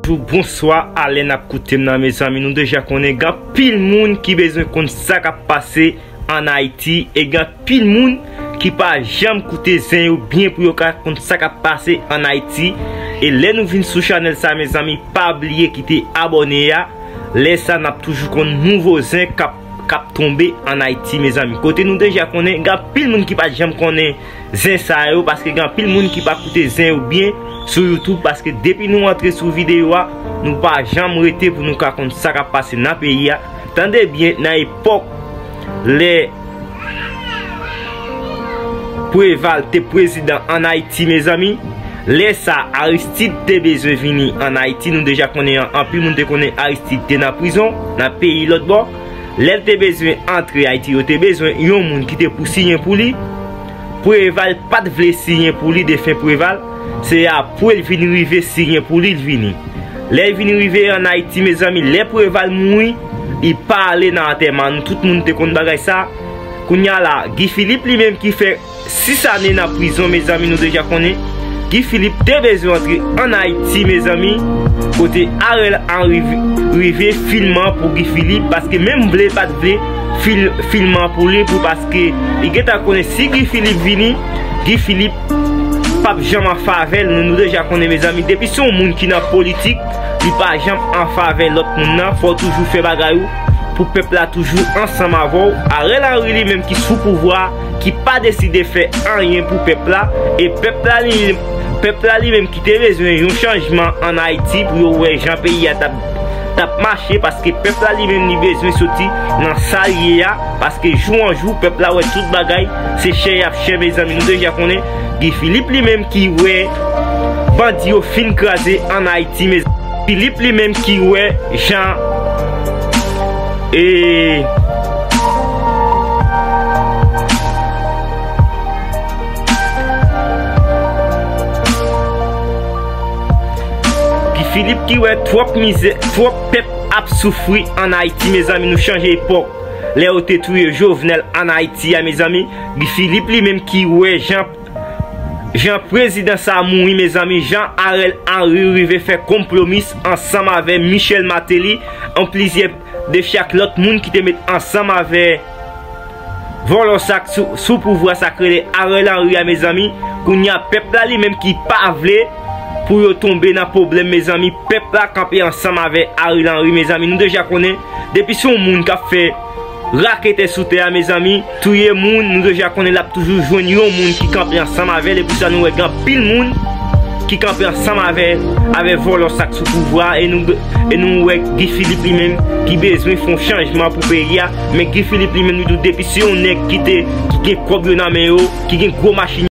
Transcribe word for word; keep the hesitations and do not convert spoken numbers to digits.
Bonjou, bonswa, alè n ap koute m nan, mezanmi, nou deja konnen gen anpil moun ki bezwen konn sa k ap pase ann Ayiti, e gen anpil moun ki pa janm koute zen yo byen pou yo ka konn sa k ap pase ann Ayiti. E lè nou vin sou chanèl sa, mezanmi, pa bliye kite abòne a. Lè sa, n ap toujou konn nouvo zen k ap k ap tonbe ann Ayiti, mezanmi. Kote nou deja konnen, gen anpil moun ki pa t janm konnen zen sa yo, paske gen anpil moun ki pa koute zen yo byen sou YouTube, paske depi nou antre sou videyo a, nou pa janm rete pou nou ka konn sa k ap pase nan peyi a. Tande byen, nan epòk lè Preval te prezidan ann Ayiti, mezanmi, lè sa Aristide te bezwen vini ann Ayiti, nou deja konnen an, anpil moun te konnen Aristide te nan prizon, nan peyi lòt bò. Lè l te bezwen antre Ayiti, yo te bezwen yon moun ki te pou siyen pou li. Preval pa t vle siyen pou li, defen Preval. Se apre l vin rive siyen pou li, l vini. Lè l vin rive ann Ayiti, mezanmi, lè Preval mouri, li pa ale nan antèman. Nou tout moun te konn bagay sa. Kounye a la, Guy Philippe li menm ki fè sis ane nan prizon, mezanmi, nou deja konnen. Guy Philippe te bezwen antre ann Ayiti, mezanmi, kote Ariel Henry vi-, rive filman pou Guy Philippe, paske menm vle pa t vle, fil-, filman pou li, pou paske li gentan konnen si Guy Philippe vini, Guy Philippe p ap janm an favè l. Nou, nou deja konnen, mezanmi, depi se yon moun ki nan politik, li pa janm an favè lòt moun nan. Fò w toujou fè bagay ou pou pèp la toujou ansanm avè w. Ariel Henry li menm ki sou pouvwa, ki pa deside fè anyen pou pèp la, e pèp la li, pèp la li menm ki te bezwen yon chanjman ann Ayiti pou yo wè jan peyi a t ap, t ap mache, paske pèp la li menm li bezwen soti nan sa l ye a, paske jou an jou pèp la wè tout bagay se chè y ap chè, mezanmi, nou deja konnen. Guy Philippe li menm ki wè bandi yo fin kraze ann Ayiti, mezanmi. Philippe li menm ki wè jan, e, Guy Philippe ki wè twòp mizè, twòp pèp ap soufri ann Ayiti, mezanmi, nou chanje epòk. Lè yo te touye Jovenel ann Ayiti a, mezanmi, Guy Philippe li menm ki wè jan, jan prezidan sa a mouri, mezanmi, jan Ariel Henry rive fè konplomis ansanm avè Michel Martelly, an plizyè de chak lòt moun ki te met ansanm avè vòlò sa k sou, sou pouvwa sa k rele Ariel Henry a, mezanmi. Kounye a, pèp la li menm ki pa vle pou yo tonbe nan pwoblèm, mezanmi. Pèp la kanpe ansanm avè Ariel Henry, mezanmi. Nou deja konnen, depi se yon moun k ap fè raketè sou tè a, mezanmi, touye moun, nou deja konnen l ap toujou jwenn yon moun ki kanpe ansanm avè l. E pou sa, nou wè gen anpil moun ki kanpe ansanm avè, avè vòlò sa k sou pouvwa a, e nou, e nou wè Guy Philippe li menm ki bezwen fè yon chanjman pou peyi a, men Guy Philippe li menm li di w depi se yon nèg ki te, ki gen kòb yo nan men yo, ki gen gwo machin